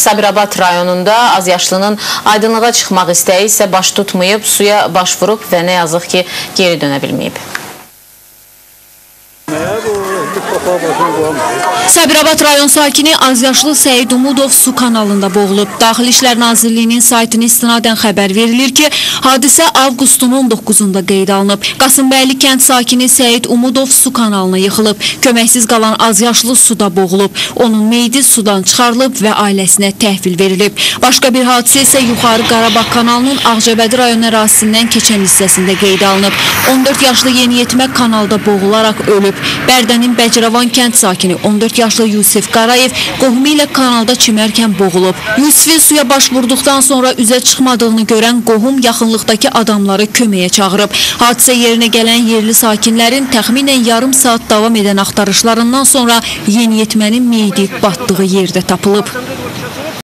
Sabirabad rayonunda azyaşlının aydınlığa çıxmaq istəyi isə baş tutmayıb, suya baş vurub və nə yazıq ki, geri dönə bilməyib. Sabirabad rayon sakini azyaşlı Səid Umudov su kanalında boğulub. Daxili İşlər Nazirliyinin saytına istinadən xəbər verilir ki, hadisə avqustun 19-da qeydə alınıb. Qasımbəyli kənd sakini Səid Umudov su kanalına yıxılıb. Köməksiz qalan azyaşlı suda boğulub. Onun meyidi sudan çıxarılıb və ailəsinə təhvil verilib. Başqa bir hadisə isə Yuxarı Qarabağ kanalının Ağcabədi rayon ərazisindən keçən hissəsində qeydə alınıb. 14 yaşlı yeniyetmə kanalda boğularaq ölüb. Bərdənin Bəciravan kənd sakini 14 yaşlı Yusif Qarayev qohumu ilə kanalda çimərkən boğulub. Yusifin suya baş vurduqdan sonra üzə çıxmadığını görən qohum yaxınlıqdakı adamları köməyə çağırıb. Hadisə yerinə gələn yerli sakinlərin təxminən yarım saat davam edən axtarışlarından sonra yeniyetmənin meyidi batdığı yerdə tapılıb.